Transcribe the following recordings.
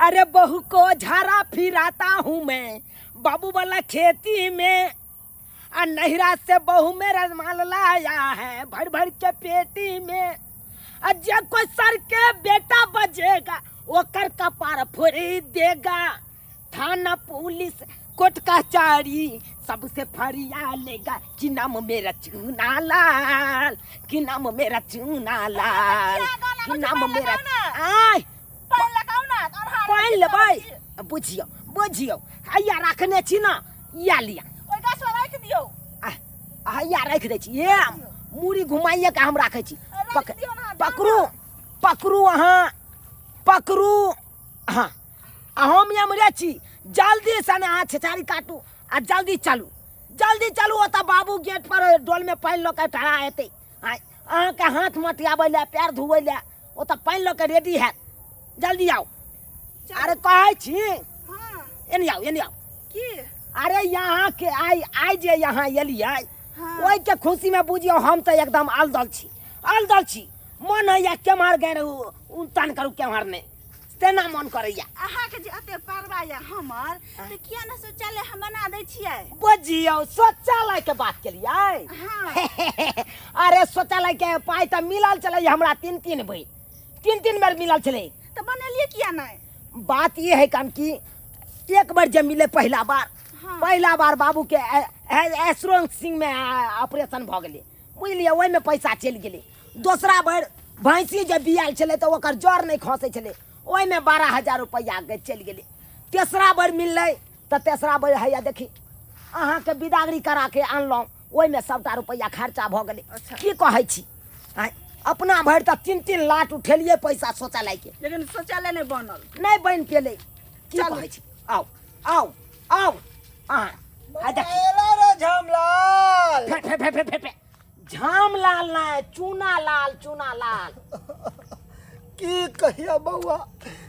अरे बहू को झारा फिराता हूँ मैं बाबू वाला खेती में, आ नहिरा से बहू मेरा माल लाया है भर भर के पेटी में। आ जे कोई सर के बेटा बजेगा ओकर कपार फोड़ी देगा, थाना पुलिस कोर्ट कचहरी सबसे फरिया लेगा कि नाम मेरा चूना लाल, कि नाम मेरा चूना लाल, कि नाम मेरा। आय पानि लगाउ ने, अन्हार। पानि लेबै? बुझियौ बुझियौ, हैया रखने छी ने, या लिया। ओहि गाछ लग राखि दियौ। आ हैया राखि दै छी, हे मूड़ी घुमाइए के हम राखै छी। राखि दियौ ने। पकड़ू पकड़ू, अहाँ पकड़ू। हाँ, आ हम एमरे छी, जल्दी से ने अहाँ छेछारी काटू आ जल्दी चलू, जल्दी चलू। ओतऽ बाबू गेट पर डोल में पानि लऽ के ठड़ा हेतै। आँय, अहाँके हाथ मटियाबै लए, पैर धोबै लए ओतऽ पानि लऽ के रेडी हैत। जल्दी आउ। अरे कहै छी। हाँ। एने आउ, एने आउ। की? अरे यहाँ के आइ आइ जे यहाँ एलियै, हाँ। ओहिके खुशी में बुझियौ हम तऽ एकदम अलदल छी, अलदल छी। मन होइया केम्हर गेल उतान करू, केम्हर नहि, तेना मन करैया। अहाँके जे एते परवा यऽ हमर, तऽ किया ने शौचालय हम बना दै छियै? बुझियौ, शौचालय के बात केलियै। हाँ। अरे शौचालय के पाइ तऽ मिलल छलै हमरा तीन तीन बेर, तीन तीन बेर मिलल छलै। तऽ बनेलियै किया नहि? बात ई है कन कि एक बार जे मिले पहिला बार, हाँ। पहिला बार बाबू के एसरोंग सिंह में ऑपरेशन भऽ गेलै, बुझलियै, ओहिमे पैसा चलि गेलै। दोसरा बेर भैंसी जे बियाल छलै तऽ ओकर जड़ नहि खसै छलै, ओहिमे 12,000 रुपैआ के चलि गेलै। तेसरा बेर मिललै तऽ तेसरा बेर हैया देखी अहाँके बिदागरी करा के आनलहुँ, ओहिमे सबटा रुपैआ खर्चा भऽ गेलै। अच्छा। की कहै छी? आँय, अपना भरि तऽ 3-3 लाख उठेलियै पैसा शौचालयके, लेकिन शौचालय नहि बनल, नहि बनि पेलै। की चलू। कहै छी? आउ आउ आउ अहाँ, आ देखी। एला रे झामलाल। फे फे फे फे फे फे, झामलाल नहि, चूना लाल, चूना लाल। की कहिया बौआ,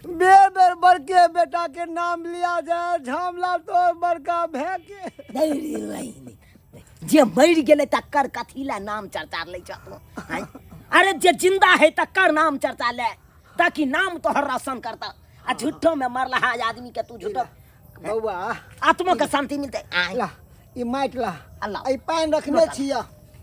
बेर बेर बड़के बेटा के नाम लिया जाए, झामलाल तो बड़का भए के। नहीं रे, नहीं, नहीं। जे मरि गेलै तकर कथी लए नाम चर्चा लै छ तू? आँय? अरे जे जिंदा है तकर नाम चर्चा ले, ताकि नाम तोहर रोशन करता। आ झूठो में मरलहा आदमी के तू झूठो बौआ आत्मा के शांति मिलते। आँय? ला ई माटि ला। अल्लाह। ई पानि रखने छियै,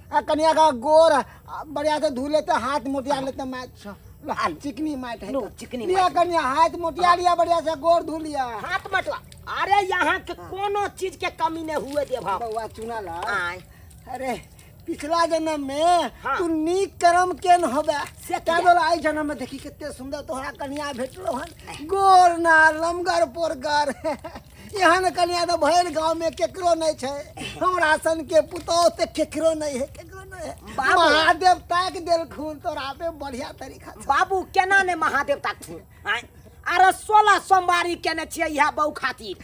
आ कनिया का गोर आ, बढ़िया से धो लेते, हाथ मोटिया लेते माटि से। ला, आलू। चिकनी माटि है लो, तऽ। चिकनी लिया माटि। कनिया, हाथ मोटिया लिया, बढ़िया से गोर धो लिया। हाथ मटवा। अरे यहाँ के कोनो चीज के कमी नहीं हुए देव हम। बौआ चुना ला। आँय। अरे पिछला जन्म में हाँ। तू नीक कर्म केन होबे से तै किया? दुआरे एहि जन्म में देखी कते सुंदर तोहरा कनिया भेटलो हन, गोर नार लमगर पोरगर। एहन कनिया तऽ भरि गाँव में केकरो नहीं छै, हमरा सन के पुतोह तऽ केकरो नहीं है, केकरो नहीं है। बाबू। महादेव ताक देलखुन तोरा पे बढ़िया तरीका से। बाबू केना ने महादेव ताकथुन? आँय? अरे 16 सोमवारी केने छियै इएह बहू खातिर,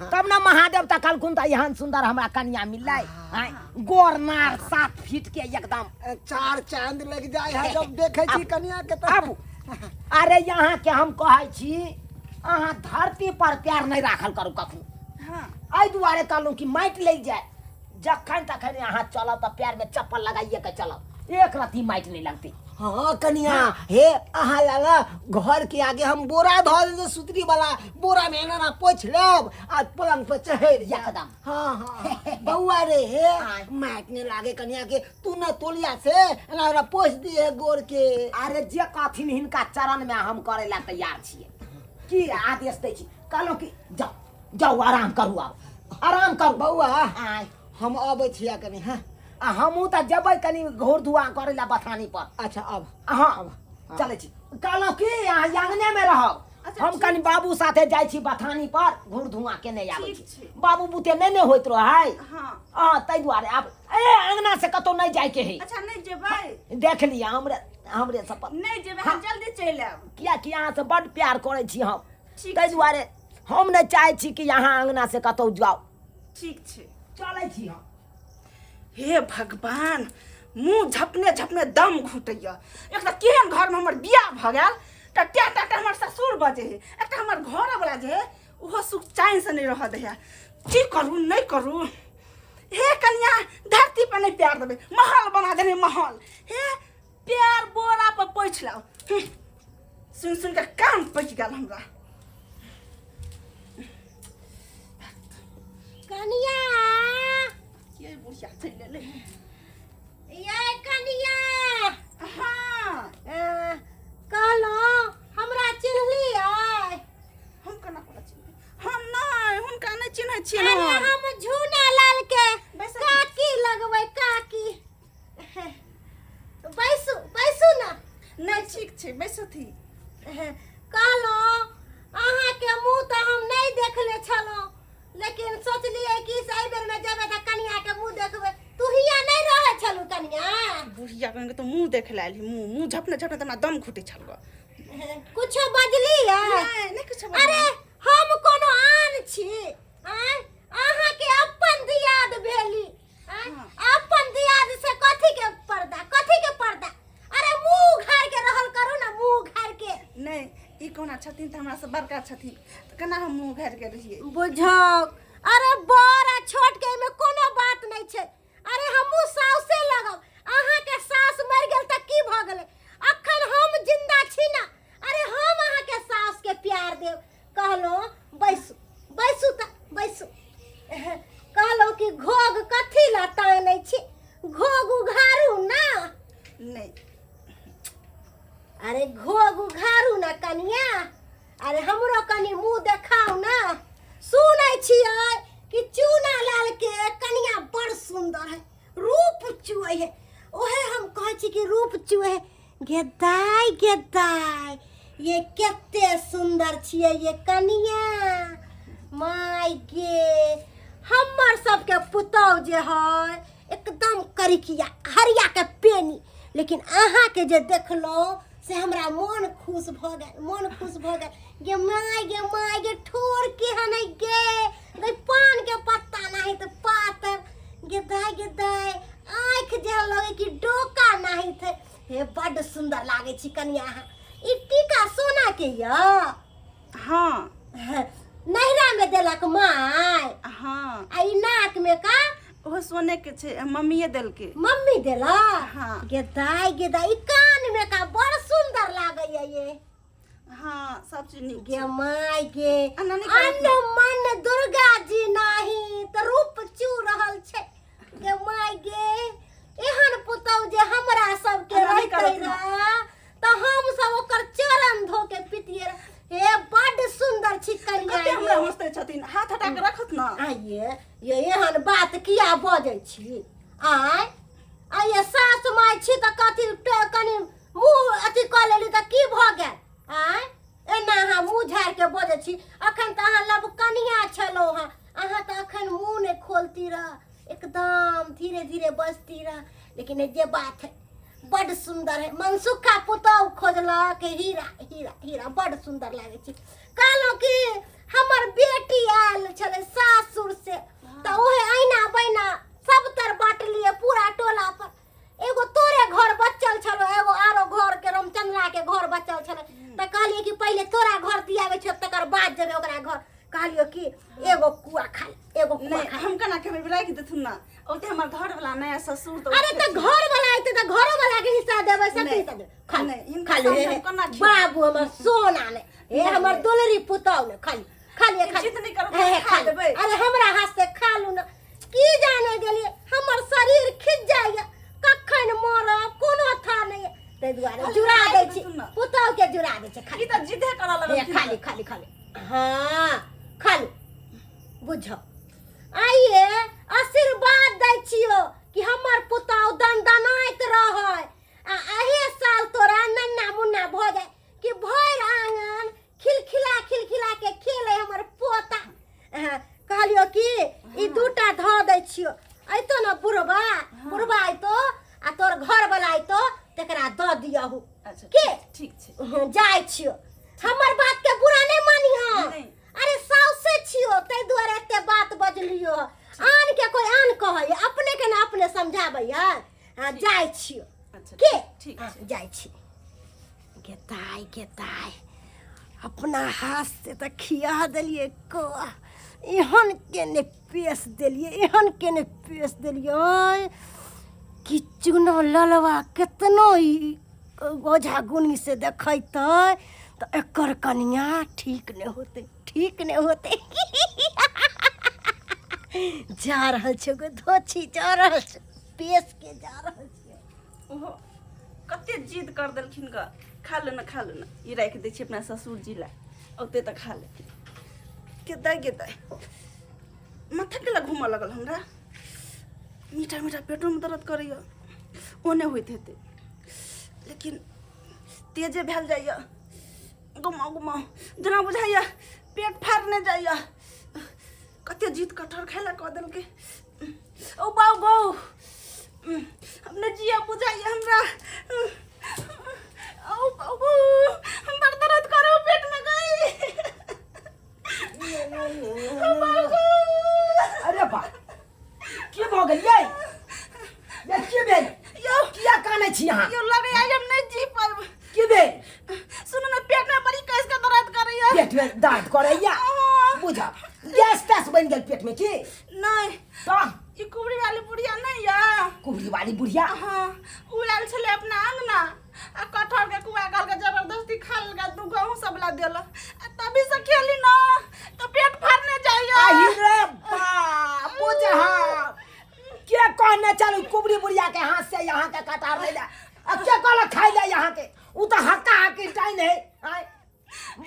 तब ने महादेव तकलखुन तऽ एहन सुंदर हमरा कनिया मिललै। आँय? गोर नार 7 फीट के एकदम। चार चांद लग जाए है जब देखे छी कनिया के तऽ। आबू। अरे यहाँ के हम कहै छी, अहाँ धरती पर पैर नहि राखल करू कखनो। हाँ। एहि दुआरे कहलहुँ कि माटि लागि जाए, जखन तखन अहाँ चलब तऽ पैर में चप्पल लगाइए के चलब, एक रत्ती माटि नहि लगतै। हाँ कनिया, हे अहाँ लाला घर के आगे हम बोरा धऽ देबै, सुतरी वाला बोरा में एना एना पोछि लेब आ पलंग पर चढ़ि जायब। एकदम। हाँ हाँ बौआ रे, हे आँय। माटि नहि लागे कनिया के, तू न तोलिया से एना ओकरा पोछि दिहे गोर के। अरे जे कहथिन हिनका चरण में हम करे ला तैयार छियै। की आदेश दै छी? कहलहुँ कि जाउ जाउ आराम करू, आब आराम करू। बौआ। आँय। हम अबै छियै कनि। हाँ। आ हमहूँ तऽ जेबै कनि घोर धुआँ करै लए बथानी पर। अच्छा अब। हाँ चलै छी। कहलहुँ कि अहाँ आङ्गनेमे रहब, अच्छा, हम ठीक। कनि बाबू साथे जाइ छी बथानी पर, घूर धुआँ केने आबै ठीक छी। छै। बाबू बुते नहि ने होइत रहै। हाँ। हँ, ताहि दुआरे आब ए अङ्गना से कतहु नहि जाइके है। अच्छा नहि जेबै? देख लिअ, हमरे हमरे शपथ। नहि जेबै हम, जल्दी चलि आयब। कियाकि अहाँसँ बड्ड प्यार करै छी हम, ठीक ताहि छै। दुआरे हम नहि चाहै छी कि अहाँ अङ्गना से कतहु जाउ। ठीक छै, चलै छी हम। हे भगवान, मुँह झपने झपने दम घुटैया। एक तऽ केहन घरमे हमर बियाह भऽ गेल तऽ टा टा टा हमर ससुर बजै है, एकटा हमर घरवला जे है ओहो सुख चैनसँ नहि रहऽ दै है। की करू नहि करू? हे कनिया, धरती पर नहि प्यार देबै, महल बना देने महल। हे प्यार बोरा पर पोछि लाउ। सुनि सुनि कऽ कान पकि गेल हमरा। देखे लए आयल मुँह मुँह झपने झपने तऽ हमरा दम घुटै छल गऽ। कुछो बजली है? नहि नहि किछो। अरे हम कोनो आन छी? आँय, अहाँके अपन दियाद भेली। आँय, अपन दियाद से कथी के पर्दा, कथी के पर्दा? अरे मुंह उघार के रहल करू ना, मुंह उघार के। नहि, ई कोना छथिन तऽ हमरा से बड़का छथिन, तऽ केना हम मुँह उघारि के रहियै? बुझौ, अरे बड़ आ छोट के एहिमे कोनो बात नहि छै। अरे हमहूँ साउसे लगब। अहाँके सास मरि गेल तऽ की भऽ गेलै? अखन हम जिंदा छी ना। अरे हम अहाँके सास के प्यार देब। कहलहुँ बैसू, बैसू तऽ बैसू। कहलहुँ कि घोघ कथी लए तानै छी? घोघ उघारू ना। नहि। अरे घोघ उघारू ना कनिया। अरे हमरो कनि मुंह देखाउ ना। सुनै छियै कि चूना लाल के कनिया बड़ सुंदर है, रूप चुए है। ओहे हम कहै छी कि रूप चुए है। गेदाय गेदाय, ये कते सुंदर छियै ये कनिया। माय गे, हमर सबके पुतहु जे है एकदम करिकिया हरिया के पेनी, लेकिन अहाँके जे देखलहुँ से हमरा मोन खुश भऽ गेल, मोन खुश भऽ गेल। गे माय गे माय गे, ठोर केहन है गे, गई पान के पत्ता नाही तऽ पातर। गे दाय गे दाय, आँखि जेहन लगे कि डोका नाही थे। हे बड्ड सुंदर लागै छी कनिया अहाँ। ई टीका सोना के यऽ? हँ। नैहरा में देलक माय? हँ। आ ई नाक में का? ओहो सोने के छै, मम्मीए देलकै। मम्मी देलक? हँ। गे दाय गे दाय, ई कान में का बड़ सुंदर लागैया ये। हँ, सब चीज नीक गे माय गे, आ नानी कहलक। अन्न मन दुर्गा जी नाही तऽ रूप चू रहल छै। गे माय गे, एहन पुतहु जे हमरा सबके आ नानी रहितै कहलक ना। रह तऽ हम सब ओकर चरण धो के पितियै रह। हे बड्ड सुंदर छी कनिया। कते हमरा ये। हंसते छथिन, हाथ हटा के रखत ना। आइये ये एहन बात किया बजै छी? आय आइये, सास माय छी तऽ कथी कनि मुँह अथी कऽ लेली तऽ की भऽ गेल? आय एना अहाँ मुँह झाड़ि के बजै छी? अखन तऽ अहाँ लव कनिया छलहुँ हँ, अहाँ तऽ अखन मुँह नहि खोलती रह, एकदम धीरे धीरे बजती रह। लेकिन जे बात है बड्ड सुंदर है। मनसुखा पुतहु खोजलक हीरा हीरा हीरा, बड्ड सुंदर लागै छै। कहलहुँ कि हमर बेटी आयल छलै सासुर से, तऽ ओहे ऐना बैना सब तर बाँटलियै पूरा टोला पर। एगो तोरे घर बचल छलो, एगो आरो घर के रामचंद्रा के घर बचल छलै, तऽ कहलियै कि पहिले तोरा घर दियाबै छियौ तकर बाद जेबै ओकरा घर। कहलियौ कि एगो कुआ खा ले, एगो कुआ नहि खा ले। हम केना खेबै? राखि देथुन ना ओते हमर घर वाला नया ससुर तऽ। अरे तऽ घर वाला अयतै तऽ घरो वाला के हिस्सा देबै, सबके नहि, हिस्सा देबै। खा ले, नहि, हिनका खा ले। सामने हम कोना खेबै? बाबू हमर सोना ने, हे हमर दुलरी पुतहु ने, खा ले खा ले खा ले। जिद नहि करब हे, तऽ हे, खा खा ले। लेबै। अरे हमरा हाथ से खा लू ना। की जाने गेलियै हमर शरीर खिंच जाइए, कखन मरब कोनो था नहीं, ताहि दुआरे अरे जुड़ा खाइ दै छी देथुन ना। पुतहु के, जुड़ा दै छी। खा ई तऽ जिदे करऽ ले, लगलखिन। खा ले खा ले खा ले। हाँ खा ले। बुझो आइए आशीर्वाद दै छियो कि हमर पुतहु दनदनाइत रहै आ एहि साल तोरा नन्ना मुन्ना भऽ जाय कि भरि आंगन खिलखिला खिलखिला के खेले हमर पोता। हाँ, कहलियो कि ई दूटा धऽ दै छियो, अयतो ने बुढ़बा, बुढ़बा अयतो आ तोर घर वाला अयतो तकरा दऽ दियहु। अच्छा। के ठीक छै। हाँ, जाइ छियो। हमर बात के बुरा नहीं मानी। हाँ नहीं। अरे साउसे छियो ताहि दुआरे एते बात बजलियो। आन के कोई आन कहै, अपने के ने अपने समझाबै है। हाँ जाइ छियो। अच्छा। के ठीक हाँ, छै। जाइ छी। गेताय गेताय, अपना हाथ से तऽ खिया देलियै को, एहन के ने पेश देलियै, एहन के ने पेश देलियै कि चुना ललवा केतनो ई ओझा गुनी से देखैतै तऽ एकर कनिया ठीक नहि होतै, ठीक नहि होतै। जा रहल छै गो धोछी, जा रहल छै पेश के, जा रहल छै। ओहो कते जिद कर देलखिन ग, खा ले ना खा ले ना। ई राखि दै छी अपना ससुर जी लए, औते तऽ खा लेथिन। गेदाय गेदाय, माथा केला घूमऽ लगल हमरा। मीठा मीठा पेटोमे दर्द करैए, ओ नहि होइत हेतै, लेकिन तेजे भेल जाइए। घुमाउ घुमाउ जेना बुझाइए पेट फाड़ने जाइए। कते जिद कटहर खाइ लए कऽ देलकै। ओ बाउ गौ, हम नहि जियब बुझाइए हमरा। औ बाबू, हम बड़ दर्द करो पेट में गई। बाबू। अरे बा, की भऽ गेल यै? ये की भेल? यौ। किया कानै छी अहाँ? यौ, लगैया हम नहि जी पायब। की भेल? सुनू ने, पेट में बड़ी कस के दर्द करैया। पेट में दर्द करैया? हाँ। बुझा गैस तैस बनि गेल पेट में की? नहीं। तऽ ई कुबरी वाली बुढ़िया नहीं या? कुबरी वाली बुढ़िया? हाँ, उ आयल छलै अपना अंगना आ कटहर के कुआ गाल के जबरदस्ती खा लेलकै, दू गहूँ सब ला देलक आ तभी से खेली ना तो पेट फाड़ने जाइया। आही रे बाप, बुझा के कहने चलू कुबरी बुढ़िया के हाथ से यहाँ के कटार ले जा आ के कहलक खाइ ले यहाँ के? उ तऽ हक्का हक्की टाइन है। आँय,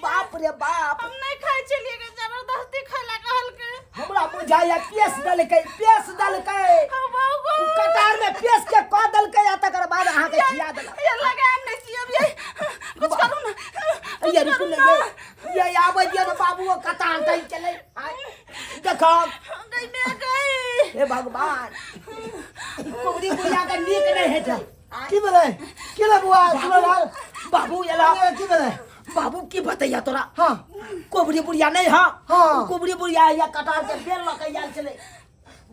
बाप रे बाप। हम नहीं खाइ छलियै के जबरदस्ती खैला कहलकै। हमरा बुझाइया पेश देलकै, पेश देलकै। हम बाबू। उ कटार में पेश के कऽ देलकै आ तकर बाद अहाँके खिया देलक। ये लगे हम नहीं जियब, ये कुछ करू ना, कुछ ये रुकू करू ने। ना। ये आबै दिअ ने बाबू, ओ कटार दै चलै। आँय, देखो। गई मैं गई। हे भगवान, कुबरी बुढ़िया के नीक नहीं हेतै। की भेलै? की भेलै बुआ सुनलाल? बाबू एला। की भेलै? बाबू, की बतैया तोरा? हाँ। कोबरी बुढ़िया नहीं? हाँ। हाँ। कोबरी बुढ़िया या कटार के बेल लऽ के आयल छलै,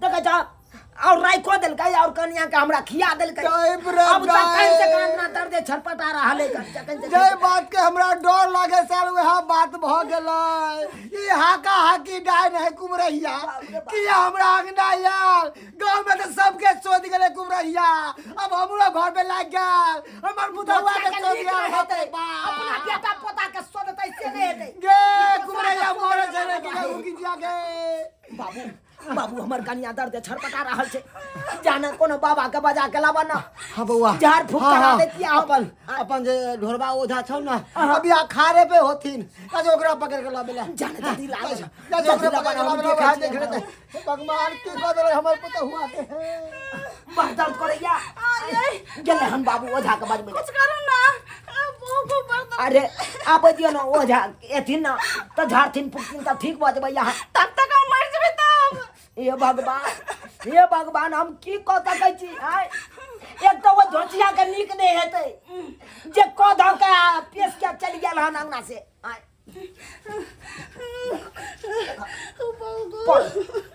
देखै छ, और राय कऽ देलकै और कनिया के हमरा खिया देलकै। जय रे। अब तक कहीं से जय। कान दर्द छटपटा रहल है जखन से। जे बात के हमरा डर लागे साल, वएह बात भऽ गेलै। ई हाका हाकी डाइन है कुमरैया कि हमरा अंगना आयल। गाँव में तऽ सबके चोद गेलै कुमरैया, अब हमरो घर में लागि गेल। हमर पुतहुआ के चोद नीक गेल। नहि बाप रे हेतै। बाप। अपना बेटा पोता के सोधतै से नहि हेतै। गे कुमरैया मरे छै रे कि गिजिया के। बाबू, बाबू, हमर कनिया दर्द छटपटा रहल छै, जाने कोनो बाबा के बजा के लाबा ना। हाँ बौआ। झाड़ फूक हाँ, करा हाँ। देतियै हम। अपन अपन जे ढोरबा ओझा छौ ना, अभी अखाड़े पे होथिन, आज ओकरा पकड़ के लाबे ला। जाने जल्दी लाबे ना। जा ओकरा जल्दी पकड़ के लाबे ना, हम लाबे ला। देखै देख छियै। लेते। हे भगवान, की कऽ देलै हमर पुतहुआ के? बड़ दर्द करैया। गेलै हन बाबू ओझा के बजबै। कुछ करू ना बाबू, बड़ दर्द। अरे आबै दियौ ने, ओझा एथिन ने तऽ झाड़थिन फूकथिन तऽ ठीक भऽ जेबै यहाँ। तब तक हम मर जेबै तब। हे भगवान, हे भगवान, हम की कऽ सकै छी? आँय, एक तऽ ओ धोचिया के नीक नहि हेतै जे कऽ धऽ के आ पेश के चलि गेल हन अंगना से। आँय, पर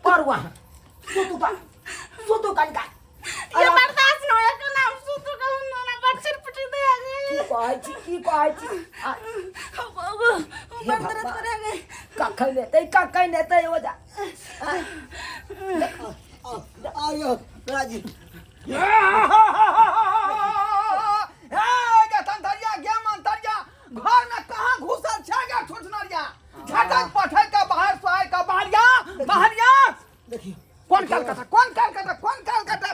पर वहाँ सुतू का, सुतू कनिका। ये बर्दाश्त न होया के नाम सुतु कहूं ना ना बच्चे पिटी दे आ की गए। कहै छी, की कहै छी? आँय, बाबू, बड़ दर्द करे गए। कखन एतै, कखन एतै ओझा? आयो राजी। घर में कहाँ घुसल छै गे छोटनरिया? झटक पठक के बाहर सोहाय के बाहरिया, बाहरिया। देखियो। कोन काल कटा, कोन काल कटा, कोन काल कटा?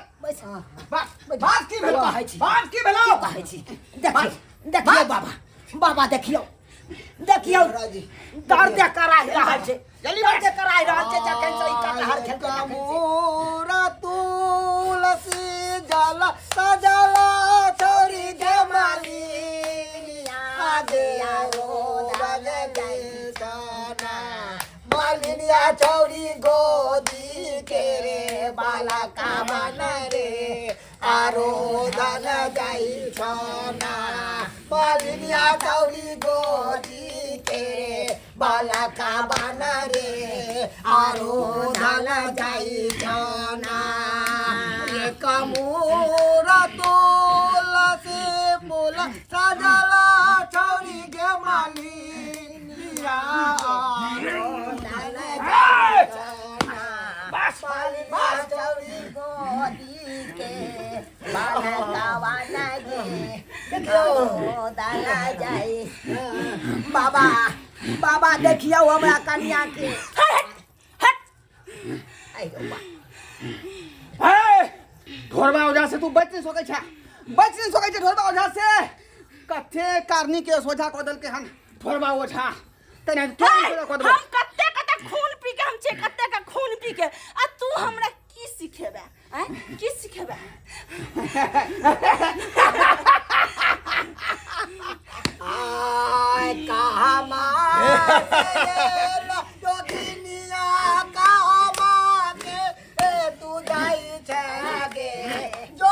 बात बात की भेलो? कहै छी? बात की भेलो? की कहै छी? देखियौ, देखियौ बाबा, बाबा, देखियौ, देखियौ। राजी। दर्द कराहि रहल छै, दर्द कराहि रहल छै जखन से ई कटहर खेलकै तखन से। मोरा तुलसी जल सजला छोरी गे मालिनिया गे मालिनिया छौरी गोदी के रे बाला का बन रे आरो धन जाई छना। मालिनिया छौरी गोदी के रे बाला का बन रे आरो धन जाई छना। एक मोरा तुलसी फूल सजला छौरी गे मालिनिया आरो धन जाई छना। मालिनिया छौरी गोदी के बालकवा गे देखियौ दाला जाई। बाबा, बाबा, देखियौ हमरा कनिया के। आइ रौ बा। हे ढोरबा ओझा से तू बच नहीं सकै छै, बच नहीं सकै छै ढोरबा ओझा से। कथे कारनी के सोझा कऽ देलकै हन ढोरबा ओझा, तेना तोरा कऽ देबौ। हम कते कते खून पी के हम छे, कते के खून पी के, आ तू हमरा की सिखेबे? आँय, की सिखेबे? आय कहाँ जोगिनिया, कहाँ के ए तू जाई छे गे जो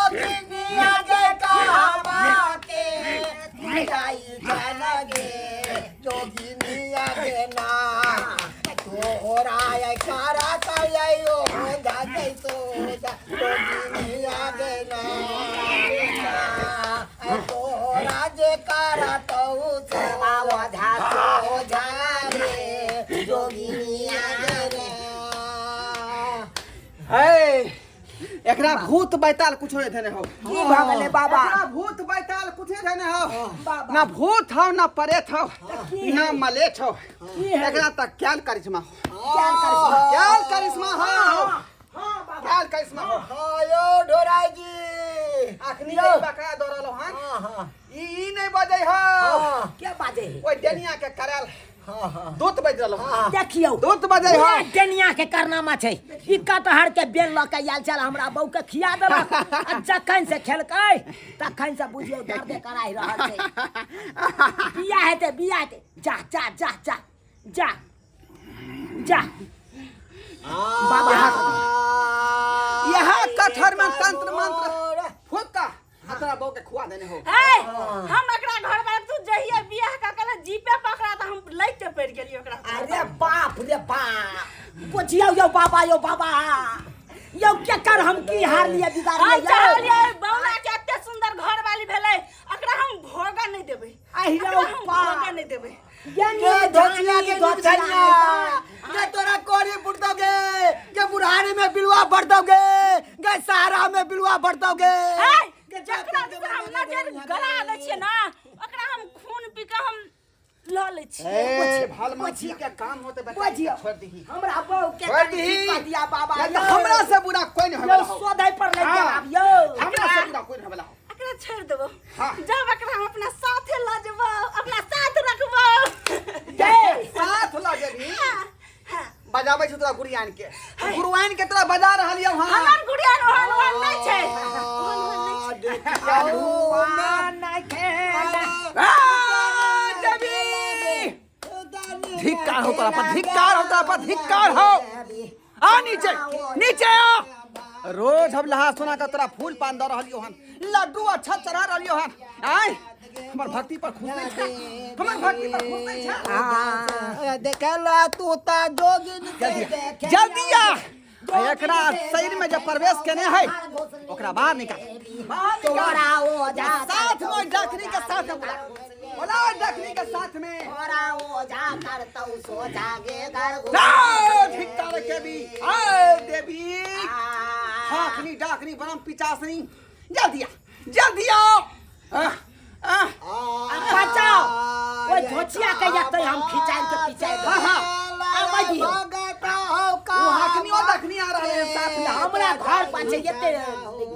तोरा कारा कायो जा जैतो जा जोगिनिया गे ना तोरा जे कारा तौ सेवा ओझा सोझा रे जोगिनिया गे ना। है एकरा भूत बैताल कुछो नहीं देने हो। की भऽ गेलै बाबा? एकरा भूत बैताल कुछो नहीं देने हो, ना भूत हो ना प्रेत हो ना मलेच्छ हो। एकरा त क्याल करिश्मा हो, क्याल करिश्मा, क्याल करिश्मा हो, हां बाबा क्याल करिश्मा हो। हां यो ढोराई जी अखनी के बकरा दौड़ल हन। हां हां ई ई नहीं बजै हो। के बाजै है? ओइ डेनिया के करल हां हां दूत बज रहल हन। देखियौ दूत बजै हो। पूरा डेनिया के कारनामा छै। ई कटहर के बेल लऽ के आयल छल, हमरा बहू के खिया देलक आ जखन से खेलकै तखन से बुझियौ दर्दे कराहि रहल छै। बियाह हेतै, बियाह हेतै। जा जा जा जा जा जा बाबा। यहाँ कटहर में तंत्र मंत्र फूक का आ तोरा बहू के खुआ देने हो। ए हम एकरा घर में तू जहिया बियाह का कल जीपे पकड़ा त हम लइक के पड़ गेलियो ओकरा। अरे बाप रे बाप, बुझियौ यौ बाबा, यौ बाबा यौ केकर हम की हार लिया बिगाड़ हम लिया यौ? चाहलियै बौला के एते सुंदर घर वाली भेलै, एकरा हम भोगा नहीं देबै। आहि एकरा रौ हम बाप। भोगा नहीं देबै। ये के धोचिया के धोचिया धोचिया के तोरा कोरी फुट दोगे, के बुढ़ारी में बिलुआ भर दोगे, के सहारा में बिलुआ भर दोगे। ए जकरा दिस हम नजर गड़ा दै छियै ना ओकरा हम खून पी के हम लऽ लै छियै। ए भल मछली के काम होते बेटा बुझियौ छोड़ दही, हमरा बहू के छोड़ कनि दही। ठीक कऽ दिया बाबा नहीं तो यौ। हमरा से बुरा कोई नहीं यौ होवेला हो। सोधै पर लागि हाँ। गेल आब यौ। हमरा से बुरा कोई नहीं होवेला हो। एकरा छोड़ देबो। हाँ। जब एकरा हम अपना साथे लऽ जेबो, अपना साथ रखबो। गे साथ लऽ जेबही। हाँ, हाँ। बजाबै छौ तोरा गुड़ियान के, गुरुआन के तोरा बजा रहल यौ। हां हमर गुड़ियान ओहन ओहन नहि छै, ओहन ओहन नहि छै। धिक्कार हो तोरा पर, धिक्कार हो तोरा पर, धिक्कार हो। आ नीचे नीचे आ। रोज हम लहा सुना के तोरा फूल पान दऽ रहलियौ हन, लड्डू अच्छा चढ़ा रहलियौ हन। आय हमर भक्ति पर खुश नहीं छै, हमर भक्ति पर खुश नहीं छै। देखला तू ता जोगिन के देखे जल्दी आ। एकरा शरीर में जब प्रवेश केने है ओकरा बाहर निकाल, बाहर निकाल। तोरा ओझा साथ में डकनी के साथ में बोला, बोला डकनी के साथ में। तोरा ओझा करतौ सोझा गे घर ना धिक्कार के भी आय देवी हाखनी डाकनी बरम पिचासनी। जल्दी आ, जल्दी आओ। आ, आ, बचाओ ओइ धोचिया के एतै हम खिचाइ के पिचाइ हाँ, हाँ। आबै दियौ। वो हाखनी और डकनी आ रहे हैं साथ में। हमरा घर पाछे एते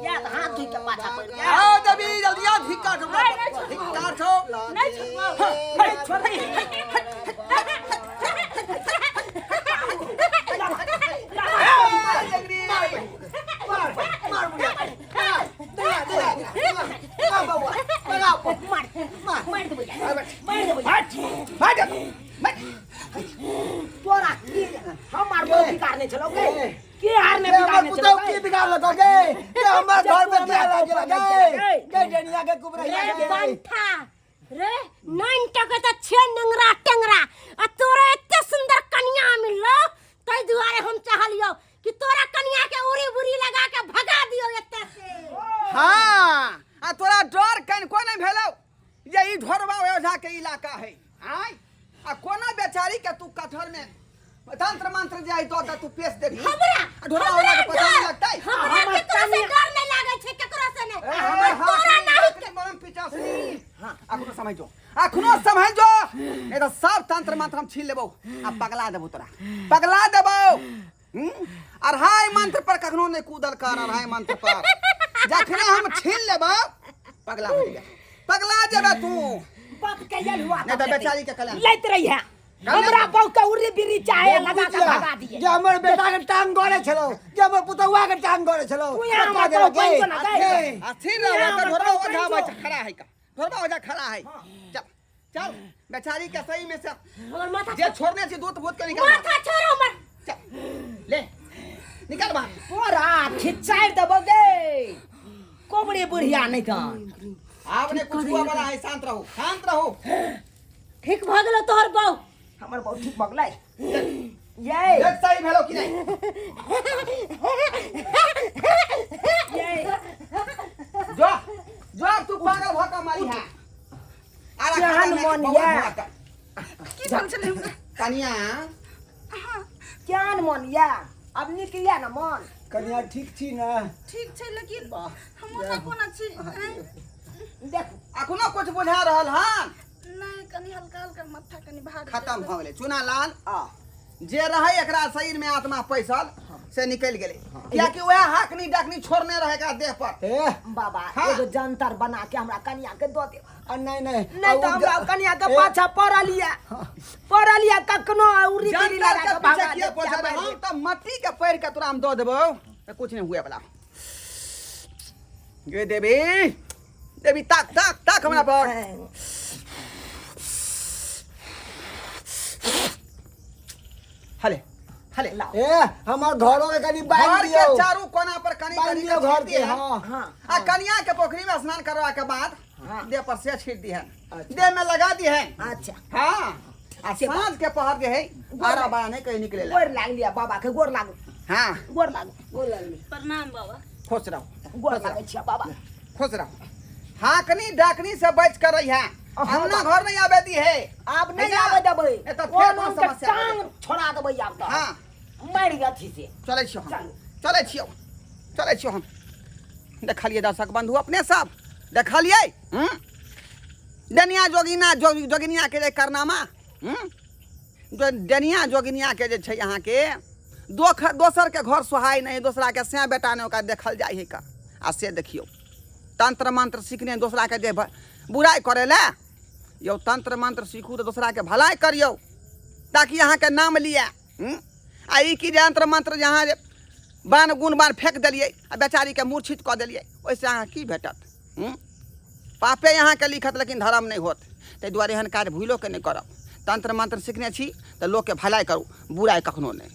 याद हाथ धोइ के पाछा पड़ि गेल। आओ देवी जल्दी आ। धिक्कार छौ, नहीं, नहीं छोड़बो। धिक्कार छौ। नहि छोड़बो। हे, छोड़ दे। ए, जगरी। मार मार देबै, मार देबै। हट, हट, हट। तोरा की हमर बहू बिगाड़ने छलौ गे? के हारने के हमर बिगाड़ने पुतहु छलौ की गे? बिगाड़लकौ गे? के हमर घर में किया लागि गेल गे? गे डनिया के कुबरैया रे के। बंठा रे नाइन टके त छे नंगरा टेंगरा आ तोरा एते सुंदर कनिया मिललो, तै दुआरे हम चाहलियो कि तोरा कनिया के उड़ी बुरी लगा के भगा दियो एते से। हाँ आ तोरा डर कनिको नहीं भेलौ जे ई ढोरबा ओझा के इलाका है। आय आ कोना बेचारी के तू कटहर में तंत्र मंत्र जे आई तो तू पेश देबही। हमरा आ ढोरबा ओझा के पता नहीं लगतै। हमरा हमर केकरो से कनिया- डर नहीं लागै छै, केकरो से नहीं। ए, हमर पर तोरा हाथ नहीं में मरम पिचासनी। अखनो समझ जो, अखनो समझ जो, नहीं तो सब तंत्र मंत्र हम छीन लेबौ आ पगला देबौ तोरा, पगला देबौ। अढ़ाई मंत्र पर कखनो नहीं कूदल कर, अढ़ाई मंत्र पर जखने हम छीन लेबौ पगला हो जेबे, पगला जेबे तू। बाप के यल हुआ नहीं तो बेचारी के कल्याण लैत रही है। हमरा बहू के उर्री बिर्री चाहे लगा के भगा दिए। जे हमर बेटा के टांग गड़े छलौ, जे हमर पुतहुआ के टांग गड़े छलौ, तू यहाँ पक्का हमर देलक बहू गे। बनि जो ना गए। अथी रह यहाँ तो हमर ढोरबा बहू ओझा बनि जो। बच्चा खड़ा है का, ढोरबा ओझा खड़ा है। चल चल बेचारी के सही में से हमर माथा जे छोड़ने छी दूत भूत के निकाल। माथा छोड़ो हमर। चल ले निकाल बाहर। तोरा खिचाइ देबौ गे कोबरी बुढ़िया नहीं तन। आब ने कुछ हुआ वाला है, शांत रहो, शांत रहो। ठीक भऽ गेलो तोहर बहू? हमर बहू ठीक भऽ गेलै। ये देख सही भेलो कि नहीं ये जो जो अब तू पागल भ के मारी है आरा केहन खाता में मन बहुत या? भऽ के। की भेल छलै हुनका कनिया केहन मन या अब निक या ना मन कनिया ठीक छी ने ठीक छै लेकिन वाह, हम ओना कोना छी आँय? देखू अखनो कुछ बुझा रहल हन नहि कनि हल्का हल्का माथा कनि भारी खत्म भऽ गेलै चुना लाल आ जे रहै एकरा शरीर में आत्मा पैसल से निकलि गेलै कियाकि वएह हाकनी डाकनी छोड़ने रहै एकरा देह पर ए बाबा हाँ। एगो जंतर बना के हमरा कनिया के दऽ देब आ नहीं नहीं नहीं तो हमरा कनिया के पाछा पड़ल या पड़ल या कखनो उरी गिरी जंतर लगा के के पीछे भागा किया देब, पहुंचा मारि हम देब। तऽ मट्टी के पैर के तोरा हम दऽ देबौ तऽ कुछ नहीं हुए वाला गे देवी देवी ताक ताक ताक हमरा पर हले हले लाओ ए हमर घरो के कनी बांध घर के दियौ चारू कोना पर कनी बांध कनी दियौ के घर छीट के दिहन। हाँ हाँ आ कनिया के पोखरी में स्नान करवा के बाद हाँ। देह पर से छीट दिहन अच्छा। देह में लगा दिहन अच्छा हाँ आ साँझ के पहर जे है आरा बारा नहीं कहीं निकले गोर लागलिया बाबा के गोर लागू हाँ गोर लागू गोर लागली प्रणाम बाबा खुश रहो गोर लागै छियै बाबा खुश रहो हाकनी डाकनी से बच कर रही है हाँ, अपना घर नहीं आवे दी है आब नहीं है ना? आबै देबै ए तऽ फेर ओन कोनो के समस्या भऽ टांग छोड़ा देबै आब तऽ हाँ मारि अथी से चलै छियौ हम चलू। चलै छियौ चलै छियौ हम देखलियै दर्शक बंधु अपने सब देखलियै हूँ डनिया जोगिना जोगिनिया के जे करनामा हूँ जो डनिया जोगिनिया के जे छै अहाँके दोख दोसरके घर सोहाय नहि दोसराके सैं बेटा नहि ओकरा देखल जाइ है का आ से देखियौ तंत्र मंत्र सीखने दोसराके जे बुराइ करै लए यौ तंत्र मंत्र सीखू तऽ दोसराके भलाइ करियौ ताकि अहाँके नाम लिअ हूँ? आ ई की जे यंत्र मंत्र जे अहाँ जे बाण गुण बाण फेंक देलियै आ बेचारीके मूर्छित कऽ देलियै ओहिसँ अहाँ की भेटत हूँ? पापे अहाँके लिखत लेकिन धर्म नहि होत ताहि दुआरे एहन काज भूलोके नहि करब तंत्र मंत्र सीखने छी तऽ लोकके भलाइ करू बुराइ कखनो नहि।